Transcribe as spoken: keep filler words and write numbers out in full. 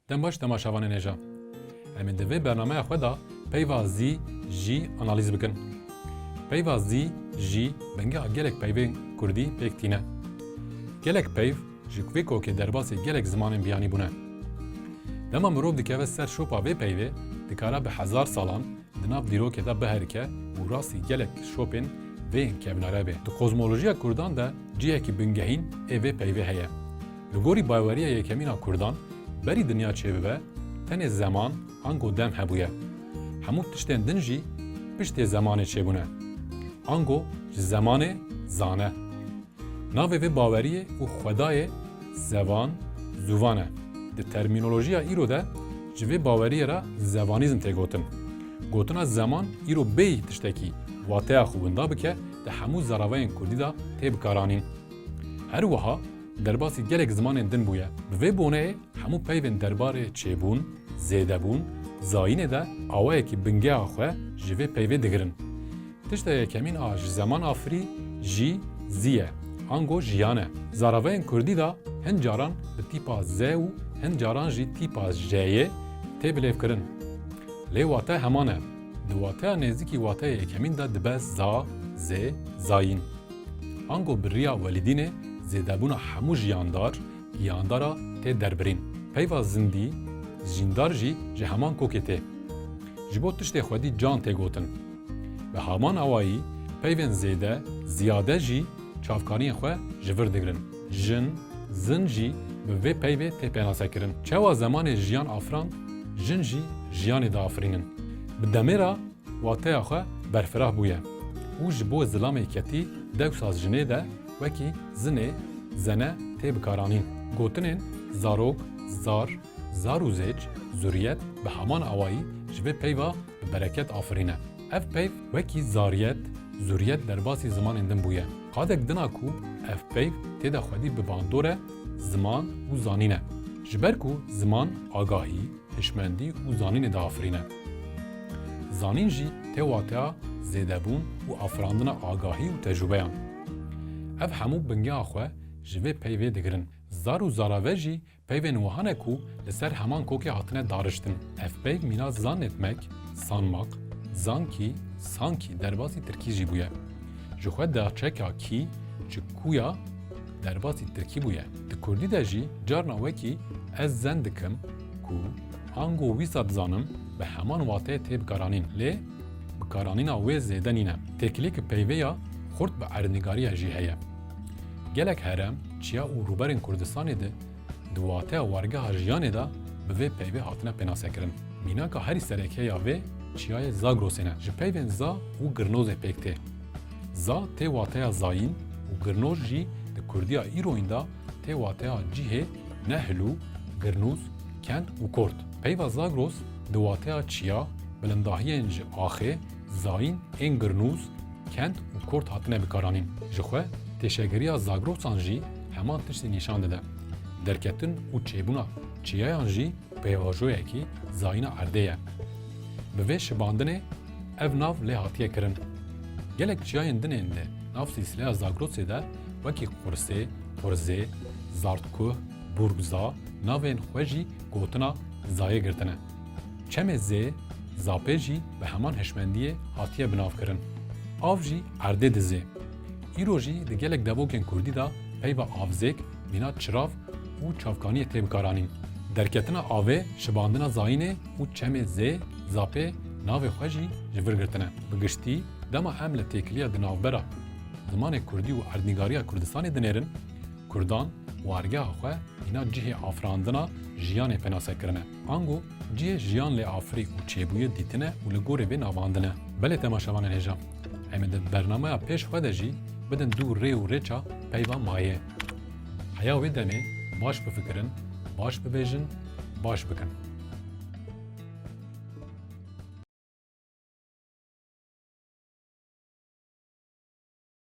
Dem baş temaşevanên hêja. Em ê di vê bernameya xwe de peyva zî, jî analîz bikin. Peyva zî, jî bingeha gelek peyvên kurdî pêk tîne. Gelek peyv ji vê kokê derbasî gelek zimanên biyanî bûne. Dema mirov dikeve ser şopa vê peyvê, dikare bi hezar salan di nav dîrokê de biherike û rastî gelek şopên vê yên kevnare be. Di kozmolojiya kurdan de cihekî bingehîn ê vê peyvê heye. Li gorî baweriya yekemîn a kurdan, berî dinya çêbibe, tenê zeman ango dem hebûye. Hemû tiştên din jî piştê zemanê çêbûne. Ango ji zemanê zane. Navê vê baweriyê û xwedayê zevan, zûvan e. Di termînolojiya îro de ji vê baweriyê re zevanîzm tê gotin. Gotina zeman îro bêyî tiştekî wateya xwe winda bike, di hemû zaravayên kurdî de tê bikaranîn. Her wiha derbasî gelek zimanên din bûye. Bi vê boneyê hemû peyvên derbarê çêbûn, zêdebûn, zayînê de awayekî bingeha xwe ji vê peyvê digirin. Tişta yekemîn a ji zeman afirî jî zî ye, ango jiyan e. Zaravayên kurdî de hin caran bi tîpa ze û hin caran jî tîpa jeyê tê bilêvkirin. Lê wate heman e. Di wateya nêzîkî wateya yekemîn de dibe za, zê, zayîn. Ango bi riya welîdînê zêdebûna hemû jiyandar, giyandara tê derbirîn. Peyva zindî, jîndar jî ji heman kokê tê. Ji bo tiştê xwedî can tê gotin. Bi heman awayî peyvên zêde, ziyade jî çavkaniyên xwe ji vir digirin. Jin, zin jî bi vê peyvê tê pênasekirin. Çawa zemanê jiyan afirand, jin jî jiyanê diafirînin. Bi demê re wateya xwe berfireh bûye û ji bo zilamê ketî dewsa jinê de wekî zinê, zene tê bikaranîn. Gotinên zarok, zar, zar û zêç, zuriyet bi heman awayî ji vê peyva bi bereket afirîne. Ev peyv wekî zariyet, zuriyet derbasî zimanên din bûye. Qadek din a ku ev peyv tê de xwedî bi bandor e, ziman û zanîn e. Ji ber ku ziman agahî, hişmendî û zanînê diafirîne. Zanîn jî tê wateya zêdebûn û afirandina agahî û tecrûbeyan. Ev hemû bingeha xwe ji vê peyvê digirin. Zar û zarave jî peyvên wiha ne ku li ser heman kokê hatine dariştin. Ev peyv mîna zannetmek, sanmak, zankî, sankî derbasî tirkî jî bûye. Ji xwe daçeka kî, ji kuya derbasî tirkî bûye. Di kurdî de jî carna wekî ez zen dikim, ku, ango wisa dizanim, bi heman wateyê tê bikaranîn. Lê bikaranîna wê zêde nîne. Têkiliyeke peyvê ya xurt bi erdnîgariya jî heye. Gelek herem, çiya û rûberên Kurdistanê de di wateya wargeha jiyanê de bi vê peyvê hatine pênasekirin. Mînaka herî sereke ya vê çiyayê Zagrosê ne. Ji peyvên za û girnozê pêk tê. Za tê wateya zayîn û girnoz jî di kurdiya îroyîn de tê wateya cihê, nehlû, girnûz, kend û kort. Peyva Zagros di wateya çiya, bilindahiyên ji axê, zayîn ên girnûz, kend û kort hatine bikaranîn. Ji xwe têşegiriya Zagrosan jî heman tiştî nîşan dide. Derketin û çêbûna çiyayan jî pêvajoyekî zayîna erdê ye. Bi vê şibandinê ev nav lê hatiye kirin. Gelek çiyayên din ên di nav sîlsileya Zagrosê de wekî Qursê, Qurzê, Zardkuh, Burgza navên xwe jî gotina Zayê girtine. Çemê Zê, Zapê jî bi heman hişmendiyê hatiye binavkirin. Av jî erdê dizê. Îro jî di gelek devokên kurdî de peyva avzêk, mîna çirav û çavkaniyê tê bikaranîn. Derketina avê, şibandina zayînê û çemê Zê, Zapê navê xwe jî ji vir girtine. Bi giştî, dema em li têkiliya di navbera zimanê kurdî û erdnîgariya Kurdistanê dinêrin, kurdan wargeha xwe mîna cihê afirandina jiyanê pênase kirine. Ango cihê jiyan lê afirî û çêbûyê dîtine û li gorî vê navandine. Belê temaşevanên hêja, em ê di bernameya pêş xwe de jî bidin dû rê û rêça peyva mayê. Heya wê demê baş bifikirin, baş bibêjin, baş bikin.